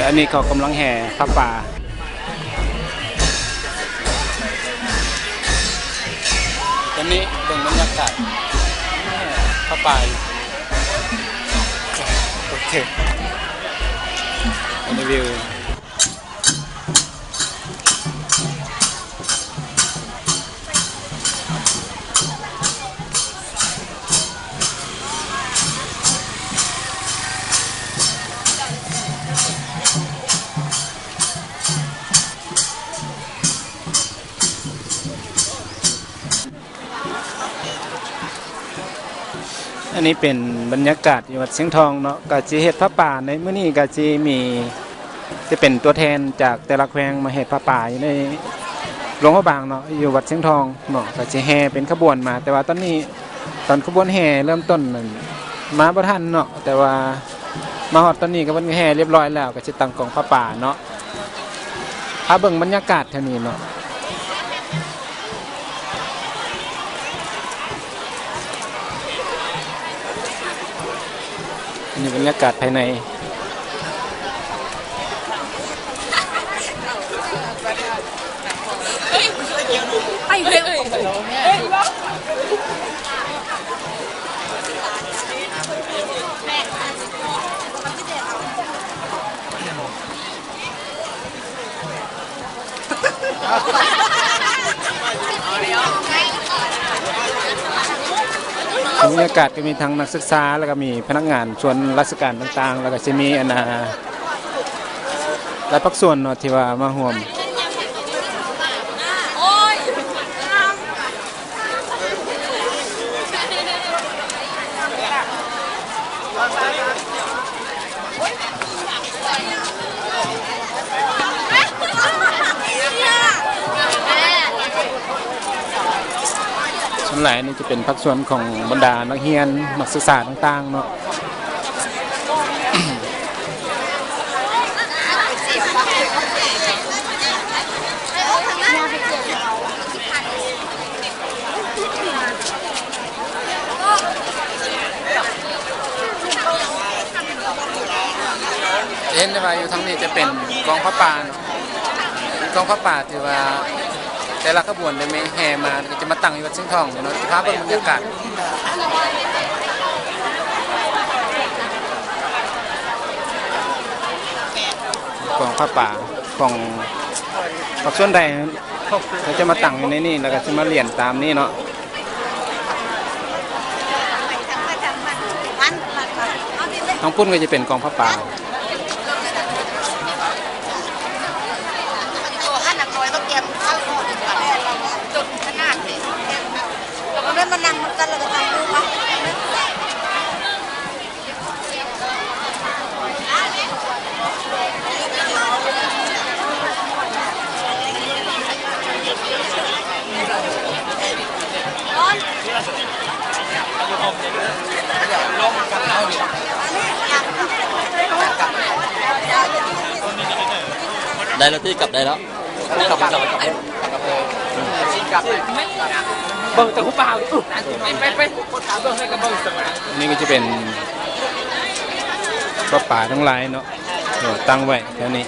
ອັນນີ້ເຂົາກຳລັງແຫ່ຜ້າປ່າ. ຕອນນີ້ເບິ່ງບັນຍາກາດຜ້າປ່າຢູ່. ໂອເຄ ອັນນີ້ວິວ. ອັນນີ້ເປັນບັນຍາກາດຢູ່ວັດຊຽງທອງເນາະ, ກະຊິເຮັດຜ້າປ່າໃນມື້ນີ້ ກະຊິມີ ຈະເປັນຕົວແທນຈາກແຕ່ລະແຂວງມາແຫ່ຜ້າປ່າຢູ່ໃນຫຼວງພະບາງເນາະ, ຢູ່ວັດຊຽງທອງເນາະ, ກະຊິແຫ່ເປັນຂະບວນມາ. ແຕ່ວ່າຕອນນີ້ ຕອນຂະບວນແຫ່ເລີ່ມຕົ້ນນັ້ນມາບໍ່ທັນເນາະ, ແຕ່ວ່າມາຮອດຕອນນີ້ກໍເພິ່ນແຫ່ຮຽບຮ້ອຍແລ້ວ, ກໍຊິຕັ້ງກອງຜ້າປ່າເນາະ. ພາເບິ່ງບັນຍາກາດແຖວນີ້ເນາະ. ນີ້ບັນຍາກາດພາຍໃນ. ບັນຍາກາດກໍມີທັງນັກສຶກສາ ແລ້ວກໍມີພະນັກງານສ່ວນລາຊະການຕ່າງໆ ແລ້ວກໍຊິມີອັນນ່າ ຫຼາຍພາກສ່ວນເນາະ ທີ່ວ່າມາຮ່ວມ. ສ່ວນຫຼາຍນີ້ຈະເປັນພາກສ່ວນຂອງບັນດານັກຮຽນ ນັກສຶກສາຕ່າງໆເນາະ. ເຫັນໄດ້ວ່າຢູ່ທາງນີ້ຈະເປັນກອງຜ້າປ່າເນາະ, ກອງຜ້າປ່າທີ່ວ່າແຕ່ລະຂະບວນໄດ້ແມ່ແຫ່ມາ ກໍຈະມາຕັ້ງຢູ່ວັດຊຽງທອງເນາະ. ພາເບິ່ງບັນຍາກາດ ກອງຜ້າປ່າຂອງພາກສ່ວນໃດ ເຂົາຈະມາຕັ້ງຢູ່ໃນນີ້ ແລ້ວກໍຊິມາລຽນຕາມນີ້ເນາະ. ທາງພຸ້ນກໍຈະເປັນກອງຜ້າປ່າ. ໄດ້ແລ້ວຕິ ກັບໄດ້ແລ້ວ. ເບິ່ງແຕ່ຜູ້ບ່າວ ໄປ ໄປ ໄປ ເບິ່ງໃຫ້ກະເບິ່ງ. ອັນນີ້ກໍຈະເປັນຜ້າປ່າທັງຫຼາຍເນາະ ເອີ ຕັ້ງໄວ້ແຖວນີ້.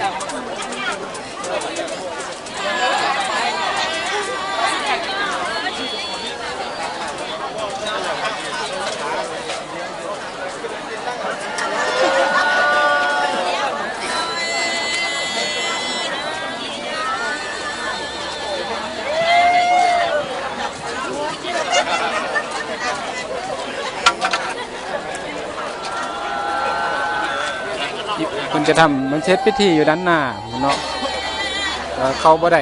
ເພິ່ນຈະທຳ ມັນເຮັດພິທີຢູ່ດ້ານໜ້າເນາະ ເຂົ້າບໍ່ໄດ້.